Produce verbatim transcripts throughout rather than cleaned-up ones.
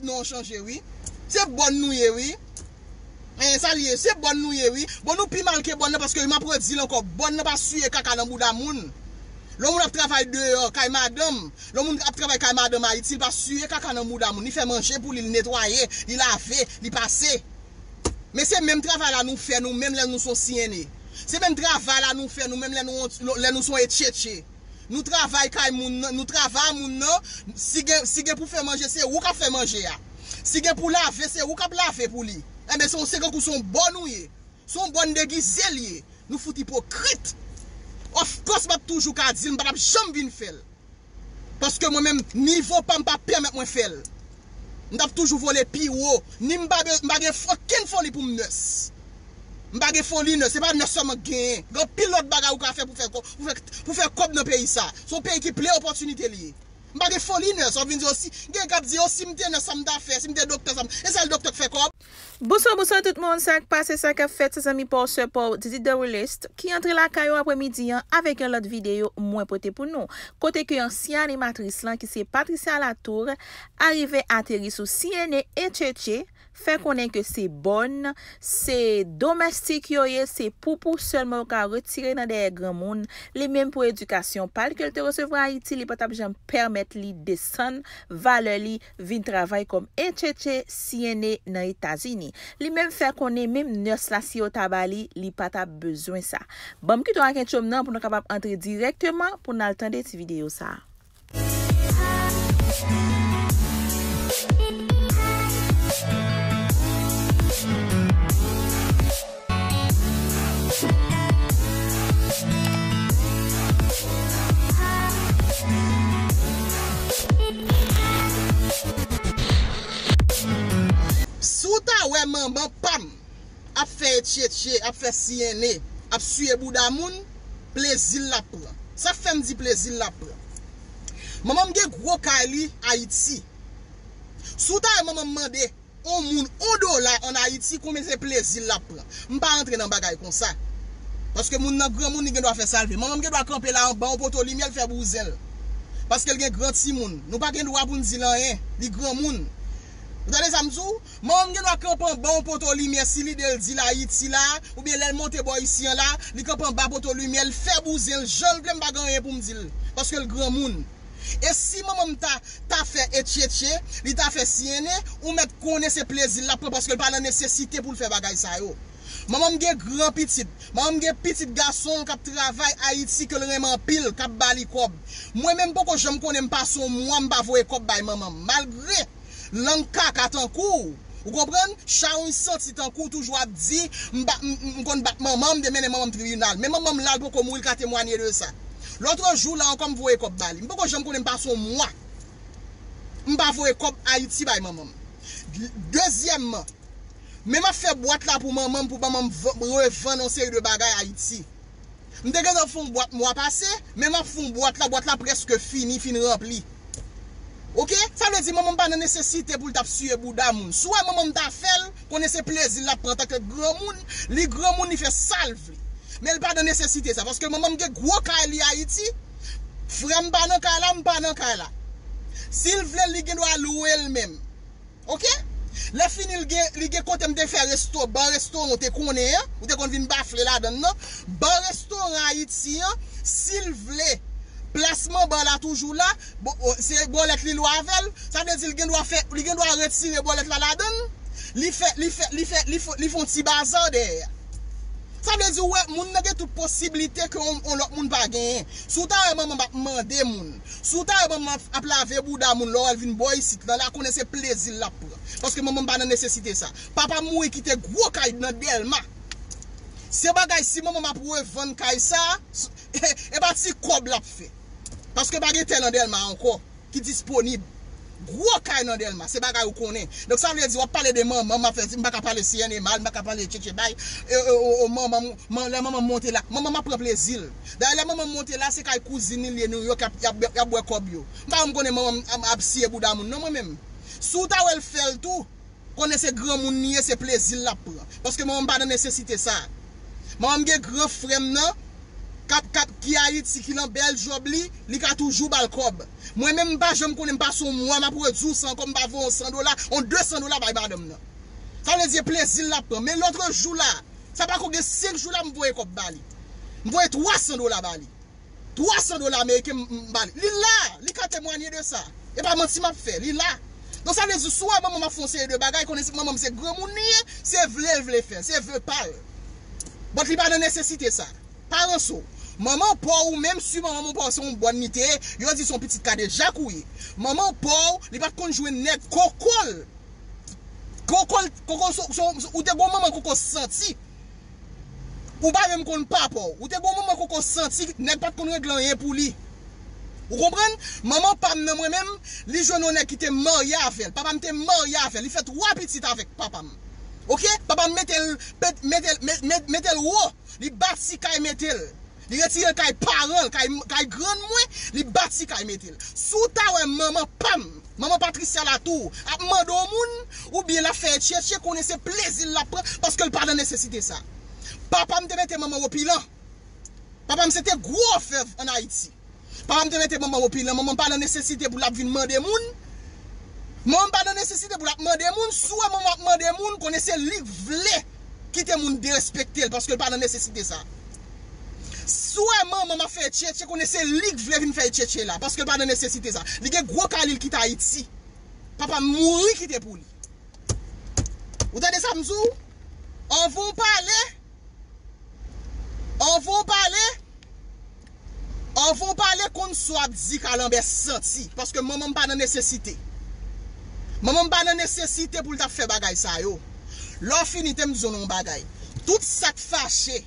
non chanje, wi. Se bòn nou ye, wi. Eh, sa l ye, se bòn nou ye, wi. Bon, nou pi mal ke bòn nan, paske m ap redi l ankò, bòn nan pa siye kaka nan bouda moun. Lè yon moun ap travay deyò, kay madanm, lè yon moun ap travay kay madanm Ayiti, li pa siye kaka nan bouda moun. Li fè manje pou li, li netwaye, li lave, li pase. Men se menm travay la nou fè nou menm lè nou son C N A. Se menm travay la nou fè nou menm lè nou, lè nou son etchetche. Nou travay kay moun nan, nou travay moun nan, si gen, si gen pou fè manje, se ou k ap fè manje a. Si gen pou lave, se ou k ap lave pou li. Enben, se yon, se kankou se yon bòn ou ye. Se yon bòn degize l ye. Nou fout ipokrit. Of course, m ap toujou ka di l, m pa t ap janm vin fè l. Paske mwen menm, nivo pa m pa pèmèt mwen fè l. M t ap toujou vole pi wo. Ni m pa, be- m pa gen okenn foli pou m nurse. M pa gen foli nurse. Se pa nurse sèlman k genyen. Gen anpil lòt bagay ou ka fè pou fè kò-, pou fè, pou fè kòb nan peyi sa. Se yon peyi ki plen opòtinite li ye. M pa gen foli nurse. W ap vin di osi, gen k ap di osi m te nurse sa m ta fè, si m te doktè sa m. E sèl doktè k fè kòb. Bonswa, bonswa tout moun, sa k pase, sa k ap fèt, se zanmi pa w, sè pa w, Didi The Realist, ki antre lakay ou apremidi an avèk yon lòt videyo mwen pote pou nou. Kote ke ansyen animatris lan, ki se Patricia Latour, arive ateri sou C N A etchetche, fè konnen ke se bòn, se domèstik yo ye, se poupou sèlman yo ka retire nan dèyè granmoun, li menm pou edikasyon pa l ke l te resevwa Ayiti, li pa t ap janm pèmèt li desann valè li vin travay kòm etchetche C N A nan Etazini. Li menm fè konnen menm nurse la, si yo ta ba li, li pa t ap bezwen sa. Ban m kite w ak entwo m nan pou nou kapab antre dirèkteman pou n al tande ti videyo sa a. Si w ta wè manman pa m ap fè etchetche, ap fè C N A, ap siye bouda moun, plezi l l ap pran. Sa k fè m di plezi l l ap pran? Manman m gen gwo kay li Ayiti. Si w ta wè manman m mande yon moun yon dola ann Ayiti, konbyen se plezi l l ap pran? M pa rantre nan bagay konsa. Paske moun nan granmoun, li gen dwa fè sa l vle. Manman m gen dwa kanpe la anba yon poto limyè, l fè bouzen l. Paske l gen gran timoun. Nou pa gen dwa pou n di l anyen. Li granmoun. Ou tande sa m di w? Manman m gen dwa kanpe anba yon poto limyè si lide l di l Ayiti la, oubyen lè l monte bò isi an la, li kanpe anba poto limyè, l fè bouzen l jan l vle, m pa gen anyen pou m di l. Paske l granmoun. E si manman m ta, ta fè etchetche, li ta fè C N A, ou mèt konnen se plezi l l ap pran paske l pa nan nesesite pou l fè bagay sa yo. Manman m gen gran pitit. Manman m gen pitit gason k ap travay Ayiti ke l renmen anpil, k ap ba li kòb. Mwen menm, poko janm konnen m pase yon mwa m pa voye kòb bay manman m. Malgre lang kaka tankou w, ou konprann? Chawony santi tankou w toujou ap di, m ba- m- m- m konn bat manman m, m te mennen manman m tribinal. Men manman m la, l poko mouri, l ka temwanye de sa. Lòtrejou la ankò, m voye kòb ba li. M poko janm konnen m pase yon mwa m pa voye kòb Ayiti bay manman m. Dezyèmman, men m ap fè bwat la pou manman m, pou manman m van- revann yon seri de bagay Ayiti. M te gentan fè yon bwat mwa pase, men m ap fè yon bwat la, bwat la prèske fini, fin ranpli. Oke? Sa vle di manman m pa nan nesesite pou l t ap siye bouda moun. Si w wè manman m ta fè l, konnen se plezi l ap pran antanke granmoun, li granmoun, li fè sa l vle. Men l pa nan nesesite sa, paske manman m gen gwo kay li Ayiti, frè m pa nan kay la, m pa nan kay la. Si l vle l, li gen dwa lwe l menm. Oke? Lè fini, li gen, li gen kote m te fè resto, ba restoran, ou te konnen an, ou te konn vin bafle ladan l nan. Ba restoran Ayiti an, si l vle, plasman ba la toujou la, bo- o- se bòlèt li lwe avè l, sa vle di l gen dwa fè, li gen dwa retire bòlèt la ladan l, li fè, li fè, li fè, li fè, li fè yon ti baza dèyè a. Sa vle di, ou wè, moun nan gen tout posiblite ke yon, yon lòt moun pa genyen. Si w ta wè manman m ap mande moun, si w ta wè manman ap, ap lave bouda moun lè w wè l vin bò isit lan la, konnen se plezi l l ap pran. Paske manman m pa nan nesesite sa. Papa m mouri kite gwo kay nan Dèlma. Se bagay, si manman m ap revann kay sa, s- e pa ti kòb l ap fè. Paske pa gen tè nan Dèlma ankò ki disponib. Gwo kay nan Dèlma, se bagay ou konnen. Donk sa vle di, w ap pale de manman m, m ap fè, m pa ka pale C N A mal, m pa ka pale tchetche bay, e, e, o, o, manman m, man- lè manman m monte la, manman m ap pran plezi l. Dayè, lè manman m monte la, se kay kouzin li l ye, New York, y ap, y ap, y ap bwè kòb yo. M pa janm konnen manman m ap, ap siye bouda moun, non, mwen menm. Si w ta wè l fè l tou, konnen se granmoun li ye, se plezi l l ap pran. Paske manman m pa nan nesesite sa. Manman m gen gran frè m nan, k ap, k ap, ki Ayiti, ki nan bèl djòb li, li ka toujou ba l kòb. Mwen menm, m pa janm konnen, m pase yon mwa, m ap redi w san ankò, m pa voye yon san dola, yon de san dola bay madanm nan. Sa vle di, plezi l l ap pran. Men lòt jou la, sa pako gen senk jou la, m voye kòb ba li. M voye twa san dola ba li. Twa san dola ameriken m, m ba li. Li la, li ka temwanye de sa. E pa manti m ap fè, li la. Donk sa vle di, si w wè manman m ap fè yon seri de bagay, konnen se manman m se granmoun li ye, se vle l vle fè, se vwe pa l. But li pa nan nesesite sa. Pa ranse w. Manman pa w, ou menm si manman pa w se yon bòn li te ye, yo di se yon pitit kadejak ou ye. Manman pa w, li pa t konn jwenn nèg koko l. Koko l, koko l, se, se, se, ou te gon manman koko santi. Ou pa menm konn papa w. Ou te gon manman koko santi, nèg pa t konn regle anyen pou li. Ou konprann? Manman pa m nan mwen menm, li jwenn yon nèg ki te marye avè l. Papa m te marye avè l. Li fè twa pitit avèk papa m. Oke? Papa m mete l, pet-, mete l, met-, met-, mete l wo. Li bati kay mete l. Li retire l kay paran l, kay, kay grann mwen, li bati kay mete l. Si w ta wè manman pa m, manman Patricia Latour, ap mande yon moun, oubyen l ap fè etchetche, konnen se plezi l l ap pran, paske l pa nan nesesite sa. Papa m te mete manman opilan. Papa m se te gwo vèv ann Ayiti. Papa m te mete manman opilan, manman pa nan nesesite pou l ap vin mande moun. Manman pa nan nesesite pou l ap mande moun. Si w wè manman ap mande moun, konnen se li k vle kite moun derespekte l, paske l pa nan nesesite sa. Si w wè manman m ap fè etchetche, konnen se li k vle vin fè etchetche la, paske l pa nan nesesite sa. Li gen gwo kay li, l kite Ayiti. Papa m mouri kite pou li. Ou tande sa m di w? Anvan w pale, anvan w pale, anvan w pale, konn sa w ap di, kalanbè santi. Paske manman m pa nan nesesite. Manman m pa nan nesesite pou l t ap fè bagay sa yo. Lè w fini, te m di w yon bagay. Tout sa k fache,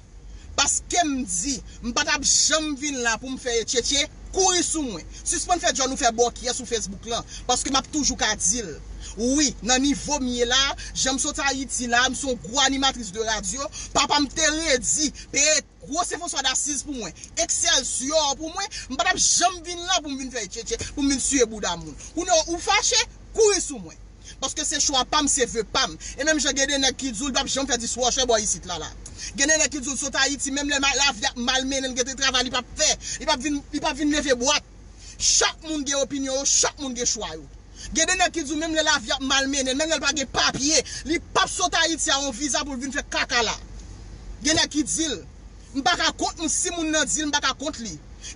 paske m di, m pa t ap janm vin la pou m fè etchetche, kouri sou mwen. Sispann fè djòl ou fè bòkyè sou Facebook lan, paske m ap toujou ka di l. Wi, nan nivo m ye la, jan m sot Ayiti la, m se yon gwo animatris de radyo, papa m te redi, peye gwo Se François d'Assise pou mwen, Excelsior pou mwen, m pa t ap janm vin la pou m vin fè etchetche, pou m vin siye bouda moun. Kounye a, ou fache, kouri sou mwen. Paske se chwa pa m, se vwe pa m. E menm jan gen de nèg ki di w l p ap janm fè dishwasher bò isit la la. Gen de nèg ki di w l sot Ayiti, menm lè ma-, lavi ap malmennen l, gen de travay li p ap fè. Li p ap vin, li p ap vin leve bwat. Chak moun gen opinyon yo, chak moun gen chwa yo. Gen de nèg ki di w menm lè lavi ap malmennen l, menm lè l pa gen papye, li p ap sot Ayiti a yon viza pou l vin fè kaka la. Gen nèg ki di l. M pa ka kont moun, si moun nan di l, m pa ka kont li.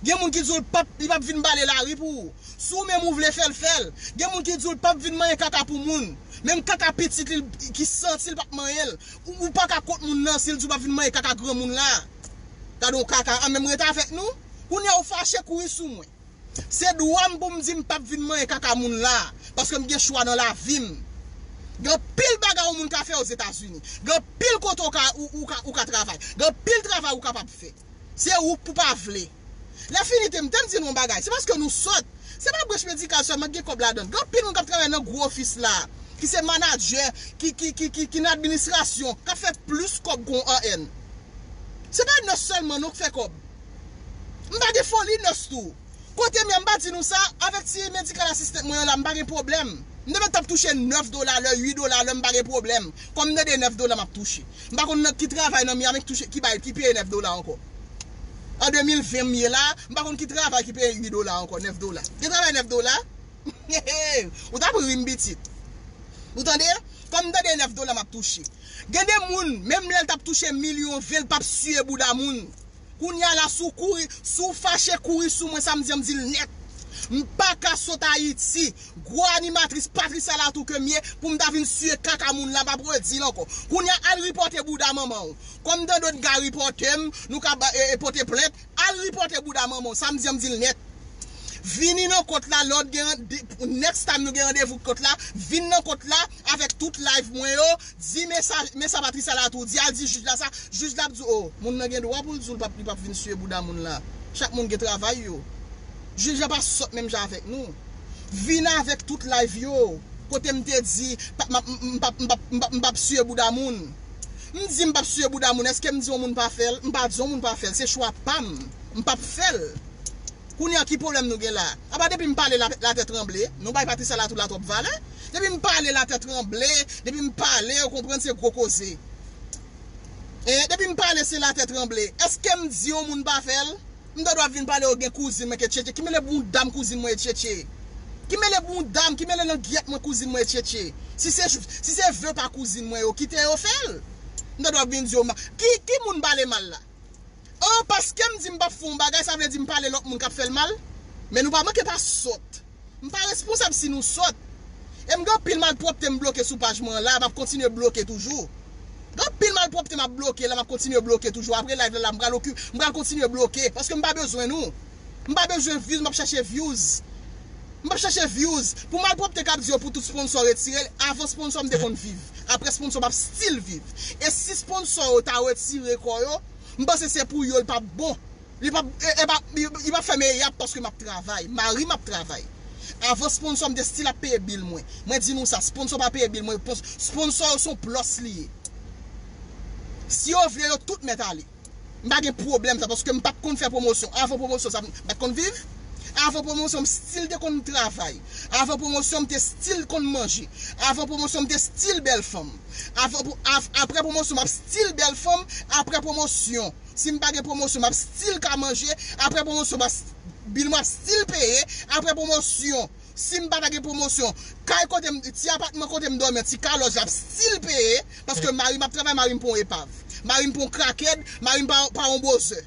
Gen moun ki di w l p ap, li p ap vin bale lari pou ou. Si w menm ou vle fè l, fè l. Gen moun ki di w l p ap vin manyen kaka pou moun. Menm kaka pitit li ki santi l p ap manyen l. Ou, ou pa ka kont moun nan si l di w p ap vin manyen kaka granmoun la. Gade yon kaka, an menm rete avèk nou. Kounye a ou fache kouri sou mwen. Se dwa m pou m di m p ap vin manyen kaka moun la. Paske m gen chwa nan lavi m. Gen anpil bagay yon moun ka fè Ozetazini. Gen anpil kote ou ka, ou, ou ka, ou ka travay. Gen anpil travay ou kapab fè. Se ou k pou pa vle. Lè fini te m, te m di nou yon bagay. Se paske nou sòt. Se pa branch medikal sèlman ki gen kòb ladan l. Gen anpil moun k ap travay nan gwo ofis la, ki se manadjè, ki, ki, ki, ki, ki nan administrasyon, k ap fè plis kòb ke yon A N. Se pa nès sèlman non k fè kòb. M pa gen foli nès tou. Kote m ye, m pa di nou sa, avèk ti medical assistant mwen an la, m pa gen pwoblèm. M te mèt t ap touche nèf dola lè, uit dola lè, m pa gen pwoblèm. Kòm m tande nèf dola m ap touche. M pa konn nan ki travay nan Miami ki touche, ki bay, ki peye nèf dola ankò. An de mil ven m ye la, m pa konn ki travay ki peye uit dola ankò, nèf dola. Gen travay nèf dola? Ou t ap ri m pitit. Ou tande? Kòm m tande nèf dola m ap touche. Gen de moun, menm lè l t ap touche milyon ven, l p ap siye bouda moun. Kounye a la, si w kouri, si w fache kouri sou mwen, sa m di an, m di l nèt. M pa ka sot Ayiti, gwo animatris Patricia Latour ke m ye, pou m ta vin siye kaka moun la, m ap redi l ankò. Kounye a, al ripòte bouda manman w. Kòm tande w t ka ripòte m, nou ka ba, e, e, pote plent, al ripòte bouda manman w, sa m di an, m di l nèt. Vini nan kont la, lè w t gen rande-, next time nou gen randevou kont la, vin nan kont la avèk tout live mwen yo, di men sa, men sa Patricia Latour di, al di jij la sa, jij la ap di w, o, moun nan gen dwa pou l di w l p ap, li p ap vin siye bouda moun la. Chak moun gen travay yo. Jij la pa sòt menm jan avèk nou. Vin avèk tout live yo. Kote m te di, pa, m ap, m, m p ap, m p ap, m p ap, m p ap siye bouda moun. M di m p ap siye bouda moun, èske m di yon moun pa fè l? M pa di yon moun pa fè l, se chwa pa m. M p ap fè l. Kounye a ki pwoblèm nou gen la? Apa depi m pale la, latè tranble, nou bay Patricia Latour la twòp valè. Depi m pale latè tranble, depi m pale, ou konprann se gwo koze. E depi m pale se latè tranble. Èske m di yon moun pa fè l? M ta dwa vin pale yo gen kouzin mwen ke tchetche. Ki mele bounda m kouzin mwen e tchetche? Ki mele bounda m, ki mele langyèt mwen kouzin mwen e tchetche? Si se, si se ve pa kouzin mwen yo, kite yo fè l. M ta dwa vin di yo ma-, ki, ki moun pale mal la? Oh, paske m di m p ap fè yon bagay, sa vle di m pale lòt moun k ap fè l mal? Men nou pa manke pa sòt. M pa responsab si nou sòt. E m gen anpil malpwòpte m bloke sou paj mwen an la, m ap kontinye bloke toujou. Gen anpil malpwòpte m ap bloke la, m ap kontinye bloke toujou. Apre live la, m pral oki-, m pral kontinye bloke, paske m pa bezwen nou. M pa bezwen views, m ap chache views. M ap chache views. Pou malpwòpte k ap di yo pou tout sponsor retire l, avan sponsor m te konn viv. Apre sponsor m ap still viv. E si sponsor yo ta retire kò yo, m panse se pou yo l p ap bon. Li p ap, e, e p ap, li, li p ap fè meyap paske m ap travay. Mari m ap travay. Avan sponsor m te still ap peye bil mwen. Mwen di nou sa, sponsor pa peye bil mwen. Pons-, sponsor yo se yon plus li ye. Si yo vle yo tout mèt ale. M pa gen pwoblèm sa, paske m pa t konn fè pwomosyon. Avan pwomosyon sa, m pa t konn viv. Avan pwomosyon, m still te konn travay. Avan pwomosyon, m te still konn manje. Avan pwomosyon, m te still bèl fanm. Avan pwo-, av-, apre pwomosyon, m ap still bèl fanm. Apre pwomosyon, si m pa gen pwomosyon, m ap still ka manje. Apre pwomosyon, m ap s-, bil mwen ap still peye. Apre pwomosyon, si m pa ta gen pwomosyon, kay kote m, ti apatman kote m dòmi an, ti kalòj la ap still peye, paske mari m ap travay, mari m pa yon epav. Mari m pa yon krakèd, mari m pa, pa yon bozè.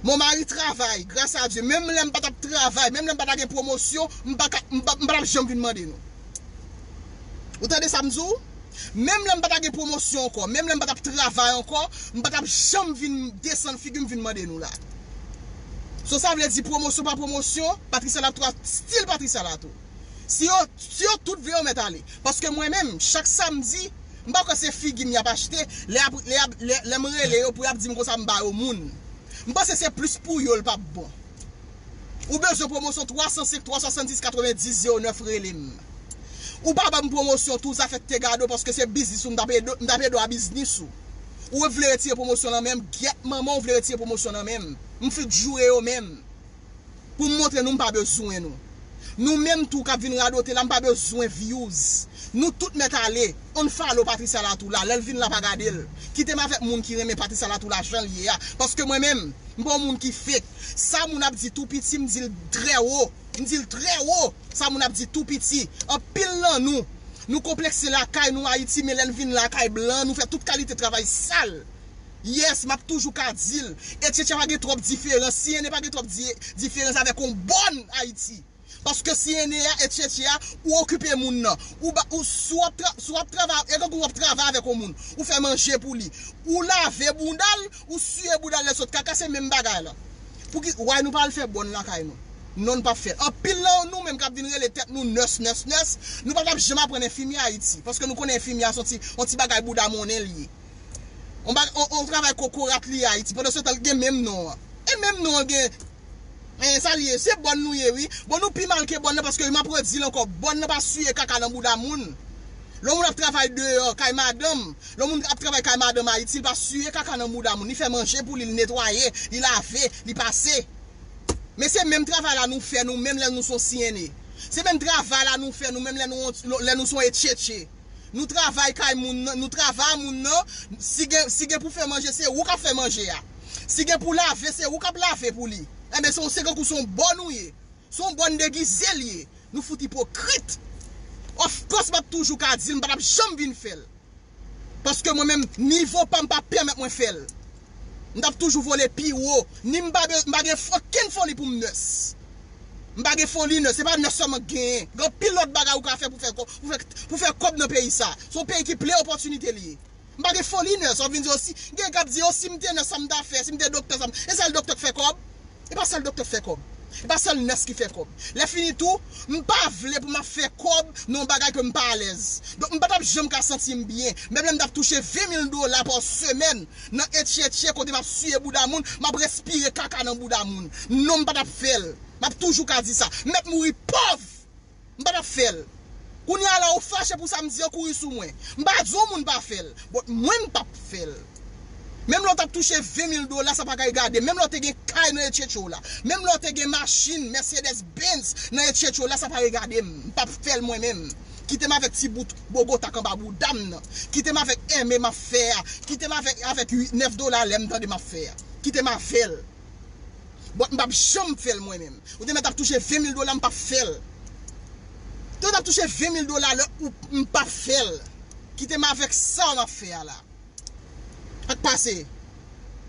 Mon mari travay, gras a Dye. Menm lè m pa t ap travay, menm lè m pa ta gen pwomosyon, m pa ka, m pa, m pa t ap janm vin mande nou. Ou tande sa m di w? Menm lè m pa ta gen pwomosyon ankò, menm lè m pa t ap travay ankò, m pa t ap janm vin desann figi m vin mande nou la. So sa vle di pwomosyon pa pwomosyon, Patricia Latou a still Patricia Latou. Si yo, si yo tout vle yo mèt ale. Paske mwen menm, chak samdi, m pa kwè se figi m y ap achte, lè, ap, lè, ap, lè, lè m rele yo pou y ap di m konsa m ba yo moun. M panse se plis pou yo l p ap bon. Ou bezwen pwomosyon twa san senk, twa swasanndiz, katrevendiz, zewo nèf, rele m. Ou pa ban m pwomosyon tou, zafè te gade w, paske se biznis ou, m t ap ede, m t ap ede w a biznis ou. Ou vle retire pwomosyon nan men m, gyèt manman w vle retire pwomosyon nan men m. M fout joure yo menm. Pou m montre nou m pa bezwen nou. Nou menm tou k ap vin radote la, m pa bezwen views. Nou tout mèt ale. Unfollow Patricia Latou la, lè l vin la pa gade l. Kite m avèk moun ki renmen Patricia Latou la jan l ye a. Paske mwen menm, m pa yon moun ki fake. Sa moun ap di tou piti, m di l trè wo. M di l trè wo. Sa moun ap di tou piti. Anpil nan nou, nou konplekse lakay nou Ayiti, men lè n vin lakay blan, nou fè tout kalite travay sal. Yes, m ap toujou ka di l. E Tchetche pa gen twòp diferans. Si ene pa gen twòp di-, diferans avèk yon bòn Ayiti. Paske si ene a e Tchetche a, ou okipe moun nan. Ou ba, ou, si w ap tra-, si w ap travay, e kankou w ap travay avèk yon moun. Ou fè manje pou li. Ou lave bounda l, ou siye bounda l lè sot kaka, se menm bagay la. Pouki, why nou pa al fè bòn lakay nou? Non, n p ap fè l. Anpil nan nou menm k ap vin rele tèt nou nès, nès, nès, nou pa t ap janm aprann enfimye Ayiti. Paske nou konnen enfimye a se yon ti, yon ti bagay bouda monnen li ye. On ba-, on, on travay kokorat li Ayiti. Pandan se tan, l gen menm non an. E menm non an gen, e, sa l ye, se bòn nou ye, wi. Bon, nou pi mal ke bòn nan, paske m ap redi l ankò, bòn nan pa siye kaka nan bouda moun. Lè yon moun ap travay deyò, kay madanm, lè yon moun ap travay kay madanm Ayiti, li pa siye kaka nan bouda moun. Li fè manje pou li, li netwaye, li lave, li pase. Men se menm travay la nou fè nou menm lè nou se yon C N A. Se menm travay la nou fè nou menm lè nou, lè nou se yon etchetche. Nou travay kay moun nan, nou travay moun nan, si gen, si gen pou fè manje, se ou k ap fè manje a. Si gen pou lave, se ou k ap lave pou li. Enben, se yon, se kankou se yon bòn ou ye. Se yon bòn degize l ye. Nou fout ipokrit. Of course, m ap toujou ka di l, m pa t ap janm vin fè l. Paske mwen menm, nivo pa m pa pèmèt mwen fè l. M t ap toujou vole pi wo. Ni m pa be-, m pa gen okenn foli pou m nès. M pa gen foli nès. Se pa nès sèlman k genyen. Gen anpil lòt bagay ou ka fè pou fè kò-, pou fè, pou fè kòb nan peyi sa. Se yon peyi ki plen opòtinite li ye. M pa gen foli nès. W ap vin di yo si, gen k ap di yo si m te nès sa m ta fè, si m te doktè sa m, e sèl doktè k fè kòb? E pa sèl doktè k fè kòb. E pa sèl nès ki fè kòb. Lè fini tou, m pa vle pou m ap fè kòb nan yon bagay ke m pa alèz. Donk, m pa t ap janm ka santi m byen. Menm lè m t ap touche ven mil dola pa semèn nan etchetche kote m ap siye bouda moun, m ap respire kaka nan bouda moun. Non, m pa t ap fè l. M ap toujou ka di sa. M mèt mouri pòv. M pa t ap fè l. Kounye a la, ou fache pou sa m di an, kouri sou mwen. M pa di yon moun pa fè l. But mwen, m p ap fè l. Menm lè w t ap touche ven mil dola, sa pa ka regade m. Menm lè w te gen kay nan etchetche w la. Menm lè w te gen machin, Mercedes Benz nan etchetche w la, sa pa regade m. M p ap fè l mwen menm. Kite m avèk ti bout bogota k anba bouda m nan. Kite m avèk enmen m ap fè a. Kite m avèk, avèk uit, nèf dola lè m tande m ap fè a. Kite m avè l. But m p ap janm fè l mwen menm. Ou te mèt ap touche ven mil dola, m p ap fè l. Te mèt ap touche ven mil dola lè ou m p ap fè l. Kite m avèk sa m ap fè a la. Sa k pase?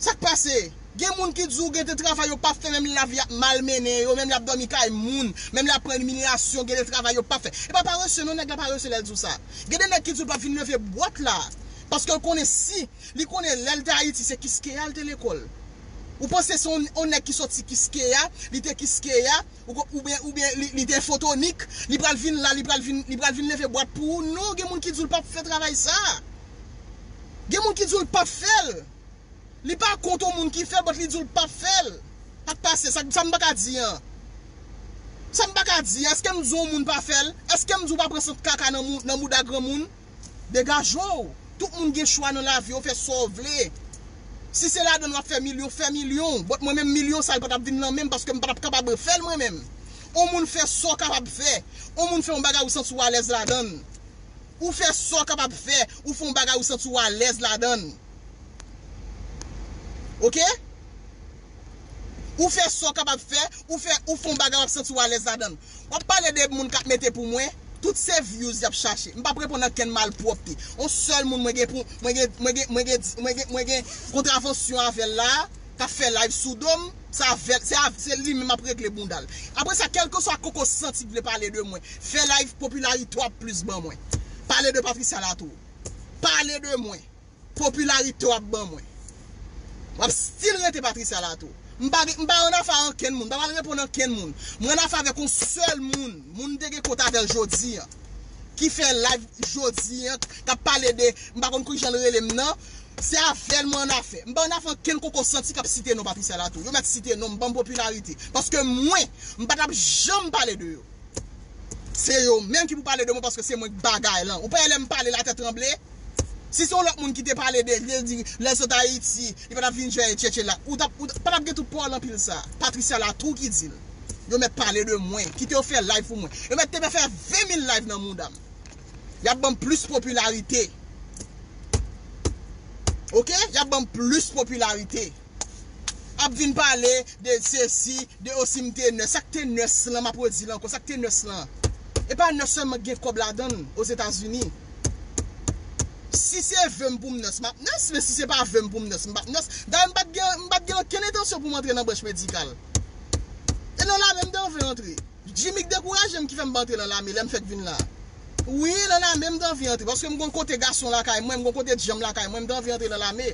Sa k pase? Gen moun ki di w gen de travay yo p ap fè, menm lavi ap malmennen yo, menm lè y ap dòmi kay moun, menm lè y ap pran reminerasyon, gen de travay yo p ap fè. E pa parese non, nèg la parese lè l di w sa. Gen de nèg ki di w l p ap vin leve bwat la, paske l konnen si, li konnen lè l te Ayiti se Kiskeya l te lekòl. Ou panse se yon, yon nèg ki soti Kiskeya, li te Kiskeya, ou ko-, oubyen, oubyen li, li te Fotonik, li pral vin la, li pral vin, li pral vin leve bwat pou ou? Non, gen moun ki di w l p ap fè travay sa. Gen moun ki di w l p ap fè l. Li pa kont yon moun ki fè l, but li di w l p ap fè l. Sa k pase? Sa, sa m pa ka di an. Sa m pa ka di an. Èske m di yon moun pa fè l? Èske m di w pa pran sant kaka nan mou-, nan mouda granmoun? Degaje w. Tout moun gen chwa nan lavi, w fè sa w vle. Si se ladann w ap fè milyon, fè milyon. But mwen menm milyon sa, l pa t ap vin nan men m paske m pa t ap kapab fè l mwen menm. Yon moun fè sa w kapab fè. Yon moun fè yon bagay ou santi w alèz ladann. Ou fè sa w kapab fè, ou fè yon bagay ou santi w alèz ladann. Oke? Ou fè sa w kapab fè, ou fè, ou fè yon bagay w ap santi w alèz ladann. W ap pale de moun k ap mete pou mwen, tout se views y ap chache. M p ap reponn ankenn malpwòpte. Yon sèl moun mwen gen pou, mwen gen, mwen gen, mwen gen, mwen gen, mwen gen kontravansyon avè l la, k ap fè live sou do m, se avè l, se av-, se li menm ap regle bounda l. Apre sa, kèlkeswa koko santi k vle pale de mwen, fè live, popilarite w ap plis ban mwen. Pale de Patricia Latour. Pale de mwen. Popilarite w ap ban mwen. W ap still rete Patricia Latour. M pa, m pa annafè a ankenn moun, m pa pral reponn ankenn moun. Mwen annafè avèk yon sèl moun, moun m te gen kont avè l jodi a, ki fè live jodi a, k ap pale de, m pa konn kijan l rele m nan, se avè l mwen annafè. M pa annafè ankenn koko santi k ap site non Patricia Latour. Yo mèt site non m, ban m popilarite. Paske mwen, m pa t ap janm pale de yo. Se yo menm ki pou pale de mwen paske se mwen k bagay lan. Ou pa wè lè m pale latè tranble? Si se yon lòt moun ki te pale de li, li di lè l sot Ayiti, li pa t ap vin jwe tchetche la. Ou t ap, ou t ap, pa t ap gen tout pawòl anpil sa. Patricia Latour ki di l. Yo mèt pale de mwen. Kite yo fè live pou mwen. Yo mèt te fè ven mil live nan mouda m. Y ap ban m plis popilarite. Oke? Y ap ban m plis popilarite. Ap vin pale de sesi, de osi m te nurse. Sa k te nurse lan, m ap redi l ankò, sa k te nurse lan. E pa nurse sèlman k gen kòb ladan l Ozetazini. Si se ve m pou m nurse, m ap nurse, men si se pa ve m pou m nurse, m p ap nurse. Dayè, m pa t gen, m pa t gen okenn entansyon pou m antre nan branch medikal. E nan lame m te anvi antre. Jimmy k dekouraje m ki fè m pa antre nan lame lè m fèk vin la. Wi, nan lame m t anvi antre, paske m gon kote gason lakay mwen, m gon kote djanm lakay mwen, m t anvi antre nan lame.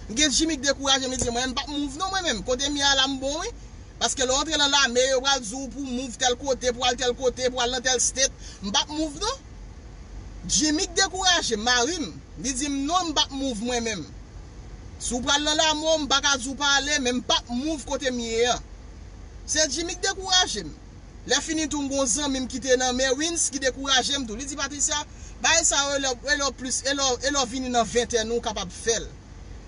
M gen Jimmy k dekouraje m, li di mwen, m p ap move non mwen menm. Kote m ye a la m bon wi. Paske lè w antre nan lame, yo pral di w pou w move tèl kote, pou w al tèl kote, pou w al nan tèl state. M p ap move non. Jimmy k dekouraje m, mari m. Li di m non, m p ap move mwen menm. Si w pral nan lame w, m pa ka di w pa ale, men m p ap move kote m ye an. Se Jimmy k dekouraje m. Lè fini tou, m gon zanmi m ki te nan Marines ki dekouraje m tou. Li di, Patricia, bagay sa yo, e lè, e lè w plis, e lè w, e lè w vini nan ventèn ou, w kapab fè l.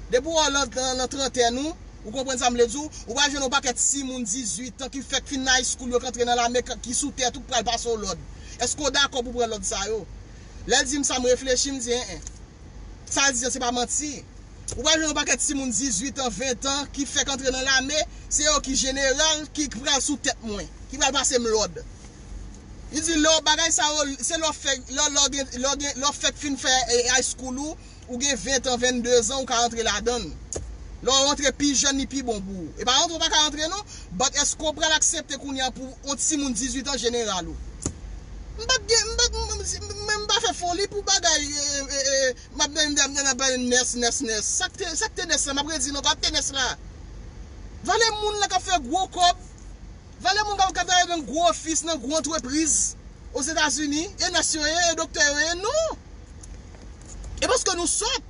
Depi w nan, nan, nan trantèn ou, ou konprann sa m vle di w, ou pral jwenn yon pakèt timoun dizuit an ki fèk fin high school, yo k antre nan lame, k, ki sou tèt ou, k pral pase w lòd. Èske w dakò pou pran lòd sa yo? Lè l di m sa, m reflechi, m di, en, en. Sa l di an, se pa manti. Ou pral jwenn yon pakèt timoun dizuit an, ven an ki fèk antre nan lame, se yo ki jeneral, ki pral sou tèt mwen, ki pral pase m lòd. Li di, lè w bagay sa yo, se lè w fèk, lè, lè w gen, lè w gen, lè w fèk fin fè, eh, high school ou, ou gen ven an, vennde zan, ou ka antre ladan l. Lè w antre pi jèn, li pi bon pou ou. E pa antre, ou pa ka antre non, but èske w pral aksepte kounye a pou yon timoun dizuit an jeneral ou? M pa t gen, m pa t, m, m, m, m pa fè foli pou bagay, eh, eh, eh, M ap, m ap, m ap pale nès, nès, nès. Sa k te, sa k te nès la, m ap redi non, pa t te nès la. Valè moun la k ap fè gwo kòb. Valè moun k ap, k ap travay nan gwo ofis, nan gwo antrepriz Ozetazini. E nès yo ye, e doktè yo ye, non. E paske nou sòt.